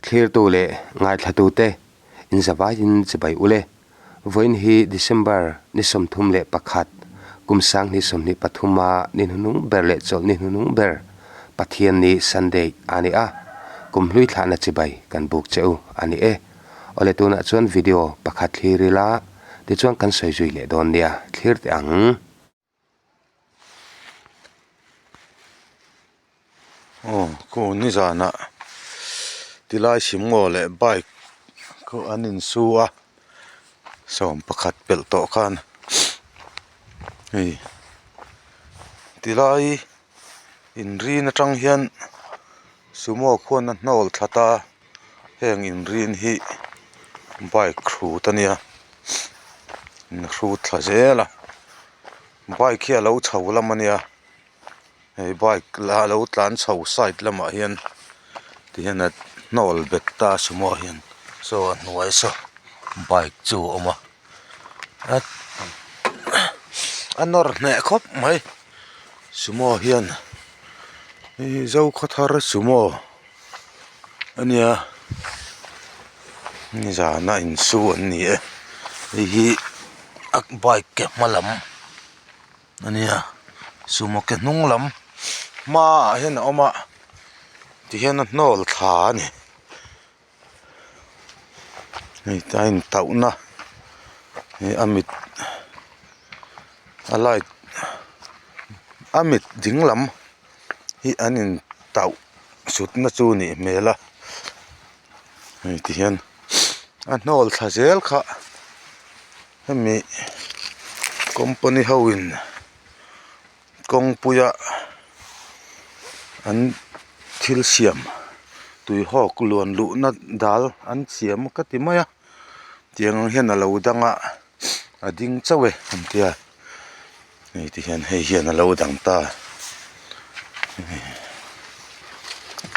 Thlirtu leh ngaithlatute inzavaiin chibai ule. Vawiin hi December ni 31, kum 2023 a ni hnunung ber leh chawlh ni hnunung ber Pathian ni Sunday a ni a, kum hlui thlahna chibai kan buk che u a ni e. Awle tunah chuan video pakhat thlir ila tichuan kan sawi zui leh dawn nia, thlir teh ang. Aw khu nizanah tilai simngaw leh bike khu an insu a 11 pelh tawh khan hei tilai inrin atang hian sumo khuan a hnawl thlat a heng inrin hi bike hrut a nia an hrut thla zel a bike hi a lo chho lam a nia. Hei bike la lo tlan chho side lamah hian tihian a hnawl bet ta sumo ah hian saw a hnuai saw bike chu a awm a a nawr hneh khawp mai sumo hian hei hi zokhawthar sumo a nia nizana insu an ni e hei hi a bike ke hma lam. A nia sumo ke hnung lam hmaah hian a awm a tihian a hnawl thla a ni hei ta a intauhna ih a mit a light a mit ding lam hi an intauh sutna chu a nih hmel a hei tihian a hnawl thla zel kha. Hemi company ho in kawngpuia an thil siam tuihawk luan luhna dal an siam ka ti mai a tiang ang hian a lo dang a a ding chauh e an tia hei ti hian hei hian a lo dang ta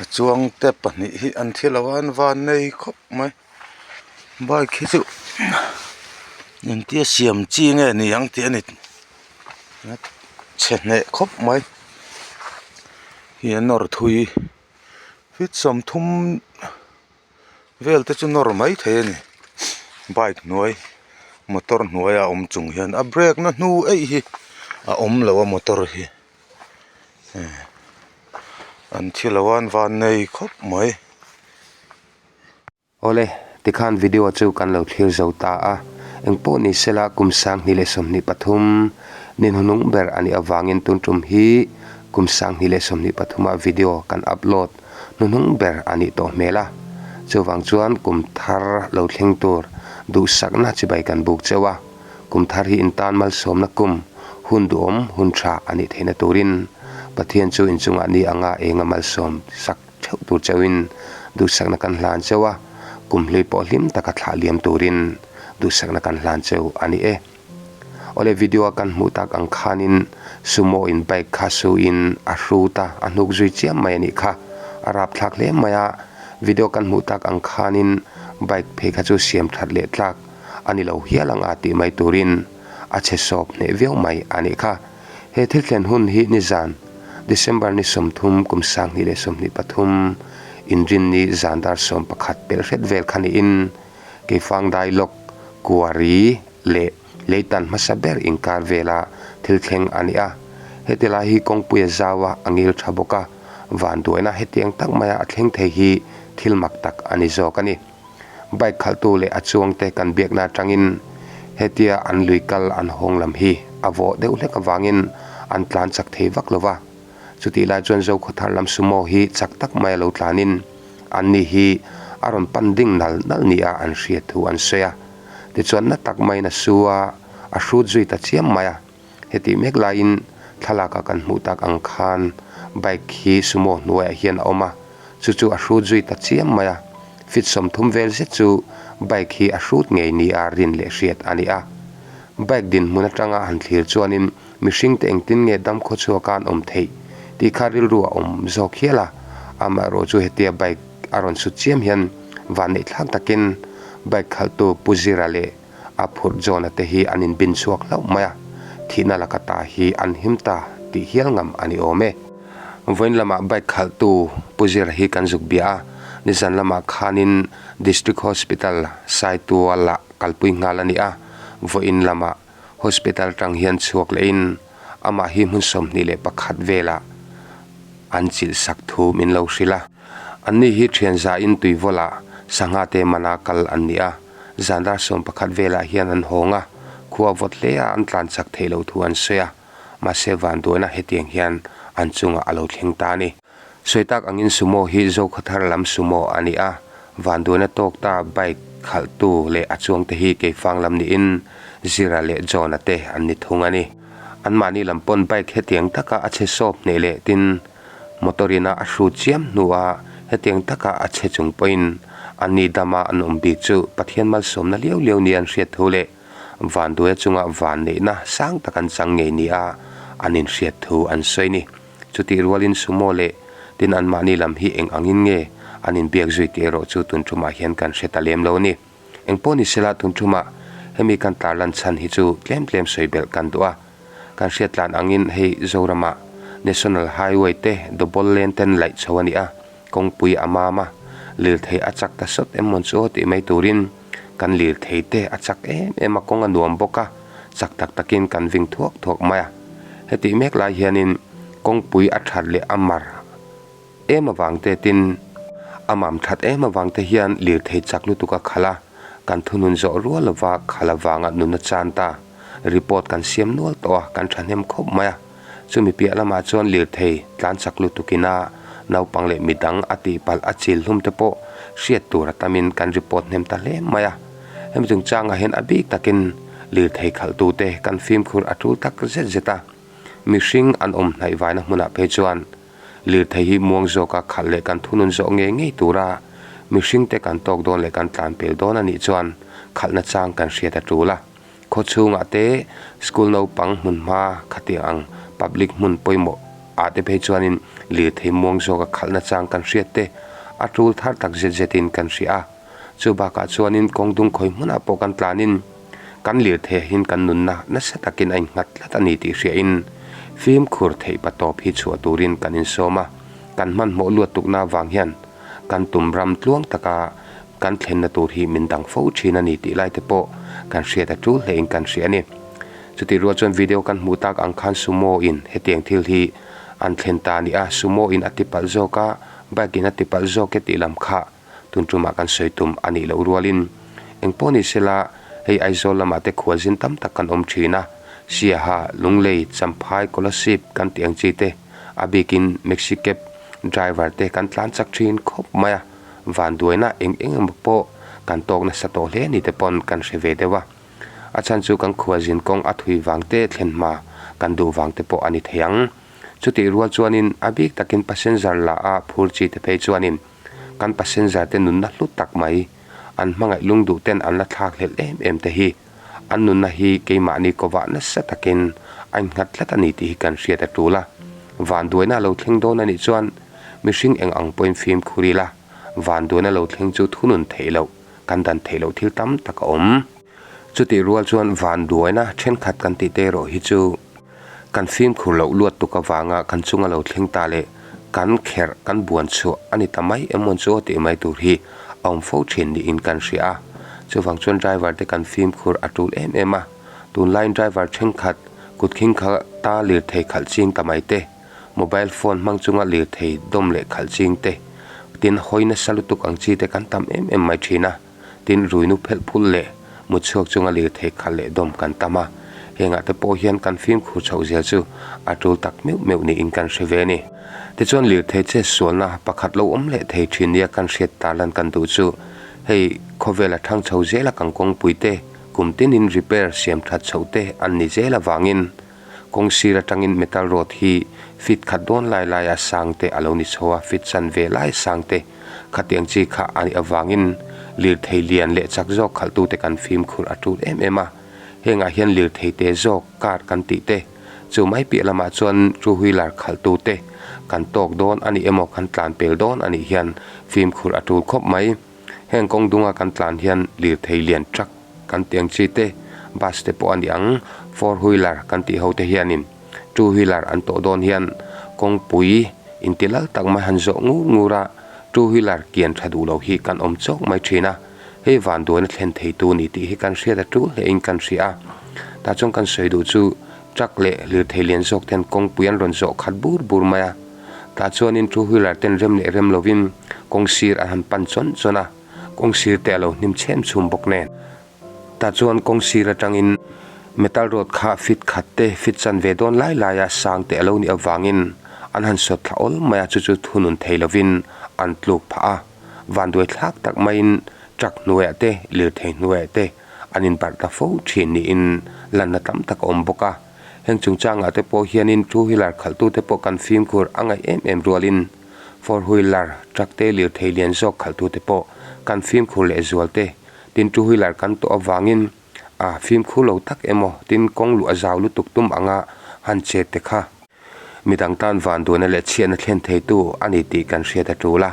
a chuang te pahnih hi an thi lo a an van nei khawp mai. Bike hi chu engtia siam chi nge ni ang tih a ni chhe hneh khawp mai hi a nawr thui feet 30 vel te chu nawr mai thei a ni bike hnuai motor hnuaia awm chung hian a brake na hnu eih hi a awm lo a motor hi an thi lo a an van nei khawp mai. Awle, tikhan video chu kan lo thlir zo ta a, engpawh ni sela kum 2023 ni hnunung ber a nih avangin tun tum hi kum 2023 ah video kan upload hnuhnung ber a nih tawh hmel a, chuvang chuan kum thar lo thleng tur duhsakna chibai kan buk cheu a, kum thar hi intan malsawmna kum hun duhawm hun tha a nih theihna turin Pathian chu inchungah ni anga enga malsawm sak theuh tur chauhin duhsakna kan hlan cheu a, kum hlui pawh hlim taka thlah liam turin duhsakna kan hlan cheu a ni e. Awle video a kan hmuh tak ang khanin sumo in bike kha su in a hrut a, a hnuk zui chiam mai a nih kha. A rapthlak hle mai a, video kan hmuh tak ang khanin bike phei kha chu siam that leh tlak a ni lo hial ang a tih mai turin a chhe sawp hneh viau mai a nih kha. He thil thlen hun hi nizan, December ni 30 kum 2023, Inrinni zan dar 11 pelh hret vel kha niin Keifang Dailawk, Kuari leh Leitan hmasa ber inkar vela thil thleng a ni a. Heti lai hi kawngpui a zau a, a ngil tha bawk a, vanduaina hetiang tak maia a thleng thei hi thil mak tak a ni zawk a ni. Bike khalhtu leh a chuangte kan biakna atangin hetia an lui kal an hawng lam hi a vawh deuh hlek avangin an tlan chak thei vak lo va. Chutih lai chuan Zokhawthar lam sumo hi chak tak mai a lo tlanin anni hi a rawn pan ding nal nal nia an hriat thu an sawi a. Tichuan na tak maiin a su a, a hrut zui ta chiam mai a. Hetih mek laiin thlalakah kan hmuh tak ang khan bike hi sumo hnuaiah hian a awm a, chu chu a hrut zui ta chiam mai a, feet 30 vel zet chu bike hi a hrut ngei nia rin leh hriat a ni a. Bike dinhmun atanga han thlir chuanin mihringte engtin nge dam khawchhuaka an awm theih tih kha rilru a awm zawk hial a, amaherawh chu hetia bike a rawn sut chiam hian vanneihthlak takin bike khalhtu Pu Zira leh A phurh John-a te hi an inbin chhuak hlauh mai a, thihna laka ta hi an him ta tih hial ngam a ni awm e. Vawiin lamah bike khalhtu Pu Zira hi kan zuk bia a, Nizan lamah khanin District Hospital Saitualah kalpui nghal a ni a, vawiin lamah Hospital tang hian chhuak lehin amah hi hmun 21 velah an chilh sak thu min lo hrilh a. Anni hi thian zain tuivawlah sangha te mana kal an ni a, zan dar 11 velah hian an hawng a, khua vawt hle a an tlan chak theih loh thu an sawi a, mahse vanduaina hetiang hian an chungah a lo thleng ta a ni. Sawi tak angin Sumo hi Zokhawthar lam Sumo a ni a, vanduaina tawk ta bike khalhtu leh a chuangte hi Keifang lam niin Zira leh John-a te an ni thung a ni. Anmahni lam pawn bike hetiang taka a chhe sawp hneh leh tin motor ina a hrut chiam hnua hetiang taka a chhe chung pawhin anni dama an awm bik chu Pathian malsawmna liau liau nia an hriat thu leh vanduaia chunga vanneihna sang tak an chang ngei nia an inhriat thu an sawi ni. Chutih rualin Sumo leh tin anmahni lam hi eng angin nge an inbiak zui tih erawh chu tun ṭumah hian kan hre ta lem lo a ni. Eng pawh ni sela tun ṭumah hemi kan tarlan chhan hi chu tlem tlem sawi belh kan duh a. Kan hriat tlan angin hei Zoramah National Highway te double lane ten laih chho a ni a, kawngpui a mam a, lirthei a chak ta sawt em mawn chu aw tih mai turin kan lirthei te a chak em em a, kawng a nuam bawk a, chak tak takin kan ving thuak thuak mai a. Hetih mek lai hianin kawngpui a that leh a mar em avang te tin a mam that em avang te hian lirthei chak lutuk a khalh a, kan thunun zawh rual lova khalh avanga nun a chan ta. Report kan siam nual tawh a, kan thahnem khawp mai a. Chumi piah lamah chuan lirthei tlan chak lutukin a naupang leh midang a tihpalh a chil hlum te pawh hriat tur a tamin kan report hnem ta hle mai a. Hemi chungchangah hian a bik takin lirthei khalhtute kan fimkhur a tul tak zet zet a. Mihring an awm hnaih vaina hmunah phei chuan lirthei hi muang zawka khalh leh kan thunun zawh ngei ngei tura mihringte kan tawk dawn leh kan tlan pel dawn a nih chuan khalhna chang kan hriat a tul a. Khaw chhungah te school naupang hmunhma khatiang ang public hmun pawimawh ah te phei chuanin lirthei muang zawka khalhna chang kan hriat te a tul thar tak zet zetin kan hria a. Chu bakah chuanin kawng dung khawi hmunah pawh kan tlanin kan lirthei ahin kan nunna nasa takin a innghat tlat a ni tih hriain fimkhur theih patawp hi chhuah turin kan insawm a, kan hmanhmawh luat tukna avang hian kan tum ram tluang taka kan thlenna tur hi min dang fo thin a ni tih lai te pawh kan hriat a tul hlein kan hria a ni. Chutih rual chuan video kan hmuh tak ang khan Sumo in hetiang thil hi an thlen ta a ni a, Sumo in a ti palh zawk a, bike in a ti palh zawk e tih lam kha tun tumah kan sawi tum a nih loh rualin engpawh ni sela hei Aizawl lamah te khualzin tam tak kan awm thin a, Siaha, Lunglei, Champhai, Kolasib kan tih ang chi te a bikin Maxi Cab driver te kan tlan chak thin khawp mai a. Vanduaina eng eng emaw pawh kan tawk nasa tawh hle ni te pawn kan hre ve deuh a. A chhan chu kan khualzin kawng a thui vang te thlen hma kan duh vang te pawh a ni thei ang. Chutih rual chuanin a bik takin passenger la a phur chi te phei chuanin kan passenger te nunna hlu tak mai an hmangaih lung duh ten an la thlak hlelh em em te hi an nunna hi keimahni kovah nasa takin a innghat tlat a ni tih hi kan hriat a tul a. Vanduaina a lo thleng dawn a nih chuan Mihring eng ang pawhin fimkhur ila, vanduaina lo thleng chu thunun theih loh, kan dan theih loh thil tam tak a awm. Chutih rual chuan vanduaina thenkhat kan tih te erawh hi chu kan fimkhur loh luat tuk avanga kan chunga lo thleng ta leh kan kherh, kan buan chhuah a ni ta mai em mawn chu aw tih mai tur hi a awm fo thin niin kan hria a. Chuvang chuan driver te kan fimkhur a tul em em a, tunlaiin driver thenkhat kut khing kha ta lirthei khalh ching ta mai te, Mobile phone hmang chunga lirthei dawm leh khalh ching te, tin hawi nasa lutuk ang chi te kan tam em em mai thin a, tin ruinu phelh phulh leh mut chhuak chunga lirthei khalh leh dawm kan tam a, hengah te pawh hian kan fimkhur chhoh zel chu a tul tak meuh meuh niin kan hre ve a ni. Tichuan lirthei che sualna pakhat lo awm leh thei thin nia kan hriat tarlan kan duh chu hei khawvela thang chho zela kan kawngpui te kum tinin repair siam that chhoh te an ni zel avangin Kawng sir atangin metal rod hi feet khat dawn lai laia sang te a lo ni chho a, feet chan ve lai sang te khatiang chi kha a nih avangin lirthei lian leh chak zawk khalhtute kan fimkhur a tul em em a. Hengah hian lirthei te zawk car kan tih te chu mai piah lamah chuan two wheeler khalhtute kan tawk dawn a nih emaw kan tlan pel dawn a nih hian fimkhur a tul khawp mai. Heng kawng dunga kan tlan hian lirthei lian truck kan tih ang chi te, bus te pawh a ni ang, four wheeler kan tih ho te hianin two wheeler an tawh dawn hian kawngpui inti lal tak mai han zawh ngur ngur a, Two wheeler kian tha duh lo hi kan awm chawk mai thin a, hei vanduaina thlen theitu ni tih hi kan hriat a tul hle in kan hria a. Tah chuan kan sawi duh chu truck leh lirthei lian zawk ten kawngpui an rawn zawh khat bur bur mai a. Tah chuanin two wheeler ten rem leh rem lovin kawng sir an han pan chawn chawn a, kawng sir te a lo hnim chhem chhum bawk nen. Tah chuan kawng sir atangin metal rod kha fit khat te fit chan ve dawn lai laia sang te a lo nih avangin an han sawt thla awl mai a, chu chu thunun thei lovin an tluk phah a. Vanduai thlak tak maiin truck hnuaiah te lirthei hnuaiah te an inbarh ta fo thin niin lanna tam tak a awm bawk a. Heng chungchangah te pawh hianin two wheeler khalhtute pawh kan fimkhur a ngaih em em rualin four wheeler truck te lirthei lian zawk khalhtute pawh kan fimkhur lehzual te Tin two wheeler kan tawh avangin a fimkhur lo tak emaw tin kawng luh a zau lutuk tum anga han chet te kha midang tan vanduaina leh chhiatna thlen theitu a ni tih kan hriat a tul a.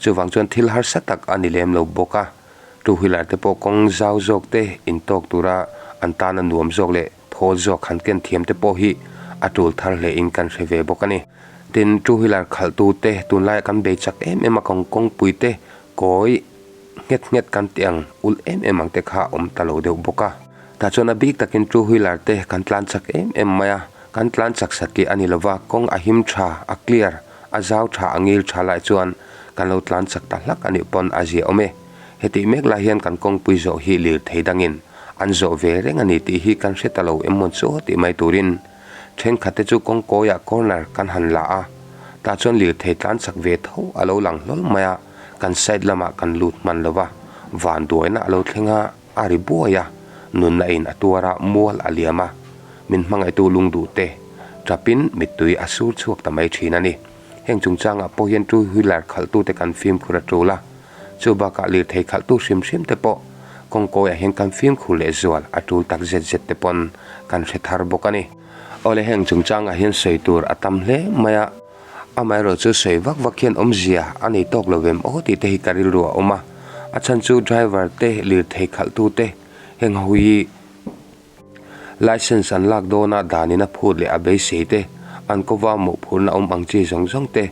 Chuvang chuan thil harsa tak a ni lem lo bawk a, two wheeler te pawh kawng zau zawk te intawk tura an tana nuam zawk leh thawl zawk han ken thiam te pawh hi a tul thar hle in kan hre ve bawk a ni. Tin two wheeler khalhtu te tunlaiah kan bei chak em em a kawng kawngpui te kawi nghet nghet kan tih ang ulh em em ang te kha a awm ta lo deuh bawk a. Tah chuan a bik takin two wheeler te kan tlan chak em em mai a, kan tlan chak satliah a ni lova, kawng a him tha, a clear, a zau tha, a ngil tha lai chuan kan lo tlan chak ta hlak a nih pawn a zia awm e. Hetih mek lai hian kan kawngpui zawh hi lirthei dangin an zawh ve reng a ni tih hi kan hre ta lo em mawn chu tih mai turin Thenkhat te chu kawngkawiah corner kan han la a, tah chuan lirthei tlan chak ve tho a lo lang hlawl mai a, kan side lamah kan lut hman lo va, vanduaina a lo thleng a, a ri buai a, nunna in a tuar a, mual a liam a, min hmangaihtu lungduh te tapin mittui a sur chhuak ta mai thin a ni. Heng chungchangah pawh hian two wheeler khalhtute kan fimkhur a tul a, chu bakah lirthei khalhtu hrim hrim te pawh kawngkawiah hian kan fimkhur leh zual a tul tak zet zet te pawn kan hre thar bawk a ni. Awle heng chungchangah hian sawi tur a tam hle mai a, amaherawh chu sawi vak vak hian awmzia a nei tawk lo vem aw tih te hi ka rilru a awm a, a chhan chu driver te lirthei khalhtu te heng ho hi Licence an lak dawna danin a phut leh a beisei te, an kova mawhphurhna awm ang chi zawng zawng te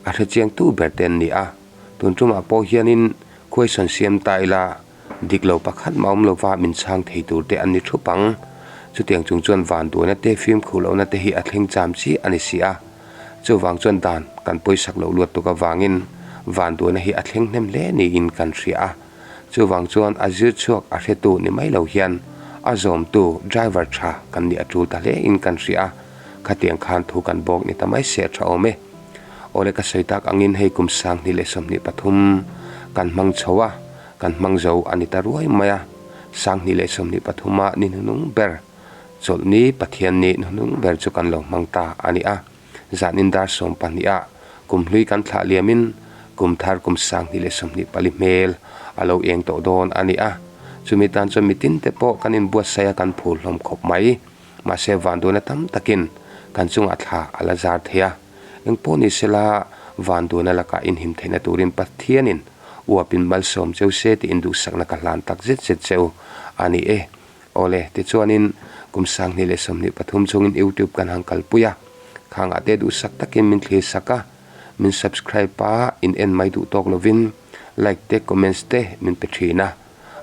a hrechiangtu ber te an ni a. Tun tumah pawh hianin question siam ta ila dik lo pakhat mah awm lova min chhang thei tur te an ni thup ang. Chutiang chung chuan vanduaina te fimkhur lohna te hi a thleng cham chi a ni si a. Chuvang chuan dan kan pawisak loh luat tuk avangin vanduaina hi a thleng hnem hle niin kan hria a. Chuvang chuan a zir chhuak a hretu ni mai lo hian a zawmtu driver tha kan nih a tul ta hle in kan hria a, khatiang khan thu kan bawk ni ta mai se a tha awm e. Awle ka sawi tak angin hei kum 2023 kan hmang chho a, kan hmang zo a ni ta ruai mai a, 2023 a ni hnuhnung ber chawlhni Pathianni hnuhnung ber chu kan lo hmang ta a ni a. Zanin dar 12 ah kum hlui kan thlah liamin kum thar kum 2024 hmel a lo eng tawh dawn a ni a. Chumi tan chuan mitin te pawh kan inbuatsaih a kan phur hlawm khawp mai. Mahse vanduaina tam takin kan chungah thla a la zar thei a. Engpawh ni sela vanduaina lakah inhim theihna turin Pathianin uapin malsawm cheu se tiin duhsakna ka hlan tak zet zet cheu a ni e. Awle, tichuanin kum 2023 chungin YouTube kan han kalpui a, khangah te duhsak takin min thlir sak a, min subscribe a, in en mai duh tawk lovin like te comments te min pe thin a,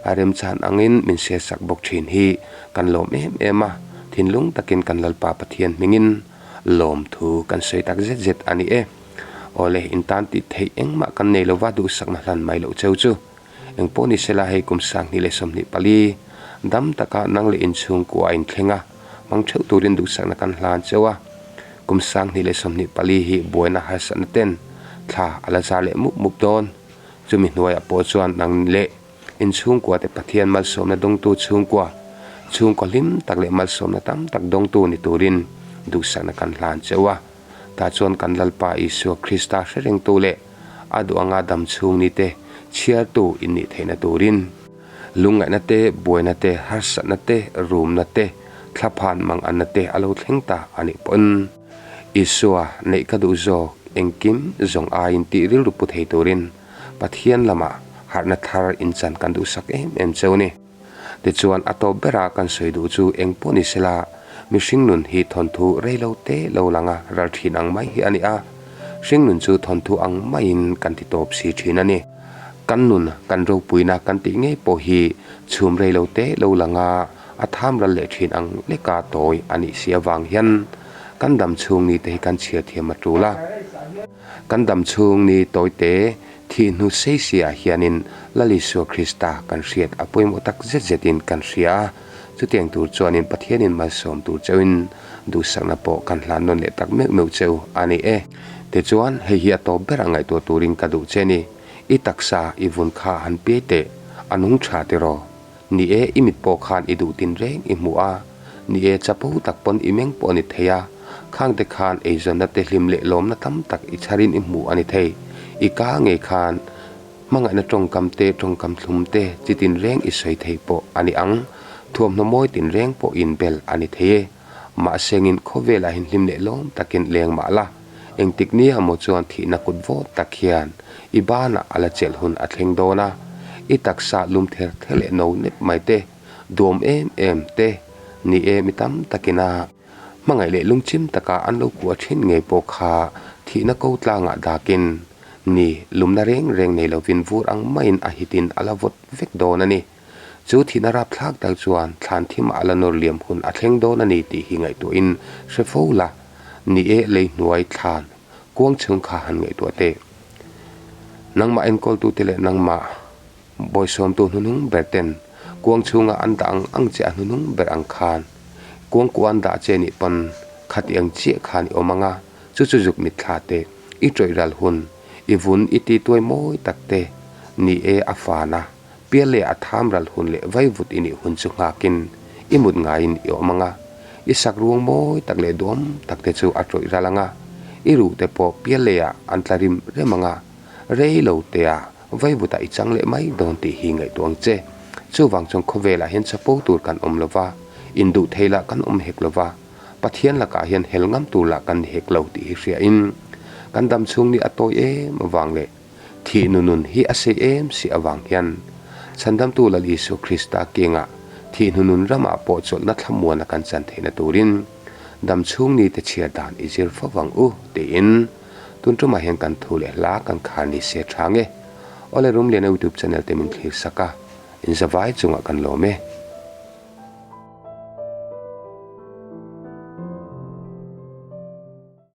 a remchan angin min share sak bawk thin hi kan lawm em em a, thinlung takin kan Lalpa Pathian hmingin lawmthu kan sawi tak zet zet a ni e. Awle, in tan tih theih engmah kan nei lova duhsakna hlan mai loh cheu chu. Engpawh ni sela hei kum 2024 dam taka nang leh inchhungkua a inthleng a, hmang theuh turin duhsakna kan hlan cheu a. Kum 2024 hi buaina harsatna ten thla a la zar leh mup mup dawn. Chumi hnuaiah pawh chuan nang leh inchhungkua te Pathian malsawmna dawngtu chhungkua, chhungkaw hlim tak leh malsawmna tam tak dawngtu ni turin duhsakna kan hlan cheu a. Tah chuan kan Lalpa Isua Krista hre rengtu leh a duh anga dam chhung ni te chhiartu in nih theihna turin lungngaihna te, buaina te, harsatna te, rumna te, thlaphan manganna te a lo thleng ta a nih pawn Isua neih ka duh zawk engkim zawng aiin tih rilru pu thei turin Pathian lamah harhna thar inchan kan duhsak em em cheu ni. Tichuan a tawp bera kan sawi duh chu eng pawh ni sela, mihring nun hi thawnthu rei lo te lo langa ral thin ang mai hi a ni a. Hringnun chu thawnthu ang maiin kan ti tawp si thin a ni. Kan nun, kan ropuina kan tih ngei pawh hi chhum rei lo te lo langa a tham ral leh thin ang leka tawi a nih si avang hian kan dam chhung ni te hi kan chhiar thiam a tul a. Kan dam chhung ni tawi te thih hnu sei si ah hianin Lal Isua Krista kan hriat a pawimawh tak zet zetin kan hria a. Chutiang tur chuanin Pathianin malsawm tur cheuhin duhsakna pawh kan hlan nawn leh tak meuh meuh cheu a ni e. Tichuan, hei hi a tawp berah ngaihtuah turin ka duh che ni. I taksa, i vun kha han piai teh, a nung tha tiraw? Ni e, i mit pawh khan i duh tin reng i hmu a. Ni e, chapo tak pawn i meng pawh a ni thei a. Khangte khan eizawnna te hlim leh lawmna tam tak i chharin i hmu a ni thei. I ka ngei khan Hmangaihna tawngkam te, tawngkam thlum te, chi tinreng i sawi thei pawh a ni ang. Thuamhnaw mawi tinreng pawh inbel a ni thei e. Mahsengin khawvelah hin hlim leh lawm takin leng mah la, engtik nia maw chuan thihna kut vawt tak hian i banah a la chelh hun a thleng dawn a. I taksa lum ther ther leh no nep mai te, duam em em te, ni e mi tam takin a. Hmangaih leh lungchim taka an lo kuah thin ngei pawh kha thihna ko tlangah dakin ni lumna reng reng nei lovin vur ang maiin a hitin a la vawt vek dawn a ni. Chu thihna rapthlak tak chuan thlan thimah a la nawr liam hun a thleng dawn a ni tih hi ngaihtuahin hre fo la, ni e lei hnuai thlan kuang chhung kha han ngaihtuah teh. Nangmah enkawltute leh nangmah. Bawisawmtu hnuhnung ber ten kuang chhunga an dah ang ang che a hnuhnung ber ang khan kuang kuah an dah che nih pawn khati ang chiah khan i awm ang a, chu chu zuk mitthla te, i tawih ral hun, i vun i ti tuai mawi tak te, ni e a fan a, pial leh a tham ral hun leh vaivut i nih hun chu nghakin i mut ngaiin i awm ang a, i sak ruang mawi tak leh duam tak te chu a tawih ral ang a, i ruh te pawh pial leh ah an tla rim rem ang a, rei lo te ah Vaivutah i chang leh mai dawn tih hi ngaihtuah ang che. Chuvang chuan khawvelah hian chapo tur kan awm lo va, induh thei lah kan awm hek lo va, Pathian lakah hian hel ngam tur lah kan ni hek lo tih hi hriain kan dam chhung ni a tawi em avang leh thih nunun hi a sei em si avang hian Chhandamtu Lal Isua Krista kengah thih hnunun ramah pawh chawlhna thlamuana kan chan theihna turin dam chhung ni te chhiar dan i zir fo vang u tiin Tun tumah hian kan thu leh hla kan khar ni se tha nge. Awle Rumliana YouTube channel te min thlir sak a, in zavai chungah kan lawm e.